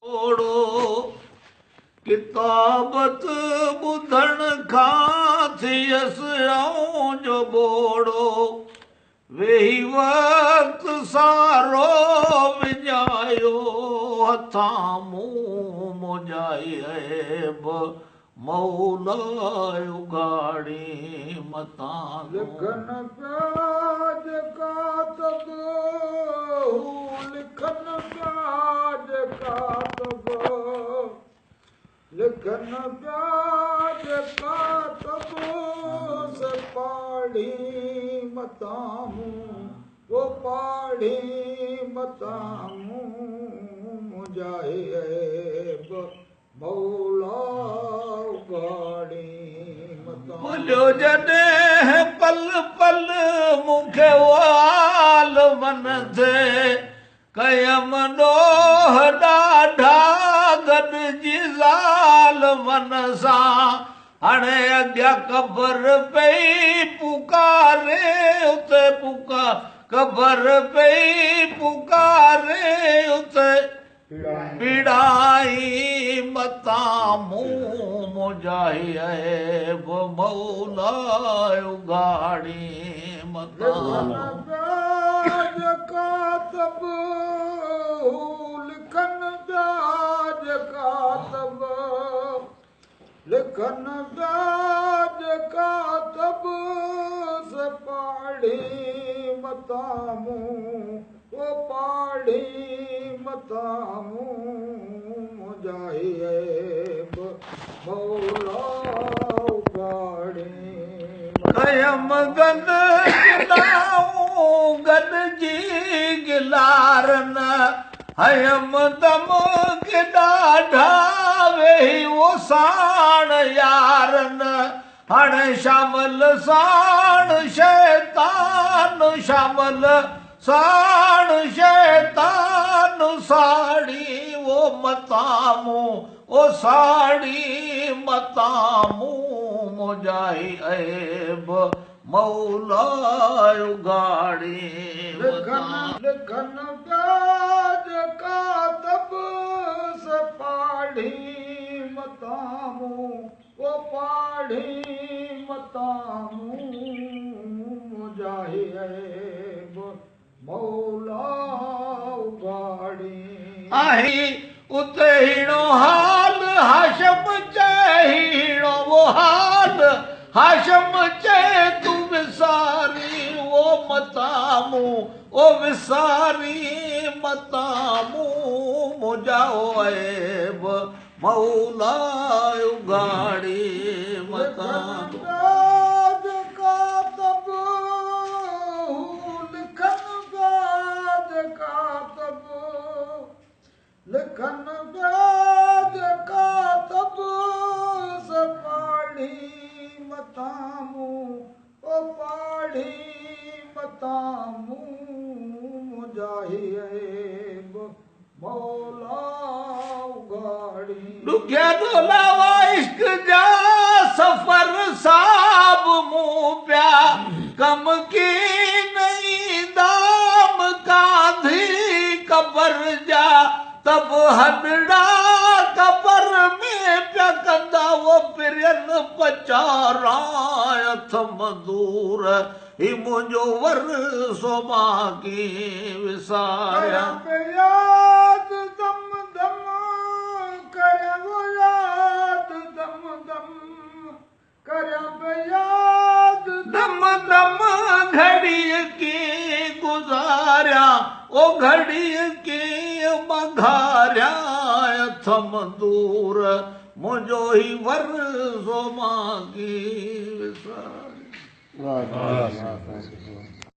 ٻوڙو ڪتابت ٻڌڻ کان ٿيس آئون جو ٻوڙو ويهي وقت سارو وڃايو هٿان مون منهنجا عيب مولا اگهاڙي متان تون. لکن پيا جيڪا تب هو لکن پيا جيڪا تب لکن پيا جيڪا تب سي پاڙهي متان مون او پاڙهي متان مون منهنجا هي عيب مولا اگهاڙي متان. پليو جڏهن پل پل مون کي وال من ٿئي ڪيم ڏوهه ڏاڍا گڏجي زال من سان هاڻي اڳيان قبر پئي پڪاري اتي پڪا قبر پئي پڪاري اتي پيڙائي متان مون منهنجا هي عيب مولا اگهاڙي متان. لکن پيا جيڪا تب هو لکن پيا جيڪا تب لکن پيا جيڪا تب سي پاڙهي متان مون او پاڙهي متان مون منهنجا هي عيب مولا اگهاڙي. ڪيم گند گدائون گڏجي گلارن هيم دم ڪي ڏاڍا ويهي او ساڻ يارن هاڻي شامل ساڻ شيطان شامل ساڻ شيطان ساڙي او متان مون او ساڙي متان مون منهنجا هي عيب مولا اگهاڙي متان. لکن پيا جيڪا تب سي پاڙهي متان مون او پاڙهي متان مون منهنجا هي عيب مولا اگهاڙي. آهي اتي هيڻو حال هاشم چئي هيڻو اهو حال هاشم چئي تون وساري او متان مون او وساري متان مون منهنجا او عيب مولا اگهاڙي متان. لکن پيا جيڪا تب هو لکن پيا جيڪا تب لکن پيا جيڪا تب سي پاڙهي متان مون او پاڙهي متان مون منهنجا هي عيب مولا اگهاڙي. ڏکيا ڏولاوا عشق جا سفر صاحب مون پيا ڪم ڪين ايندام ڪانڌي قبر جا تب هڏڙا قبر ۾ پيا ڪندا او پرين پچاران اٿم دور هي منهنجو ور سو مان ڪيئن وساريان. ڪريان پيو ياد دم دم ڪريان پيو ياد دم دم ڪريان پيو ياد دم دم گهڙيء ڪيئن گذاريان او گهڙيء ڪيئن مگهاريان اٿم دور منهنجو هي ور سو مان ڪيئن وساريان. واهه.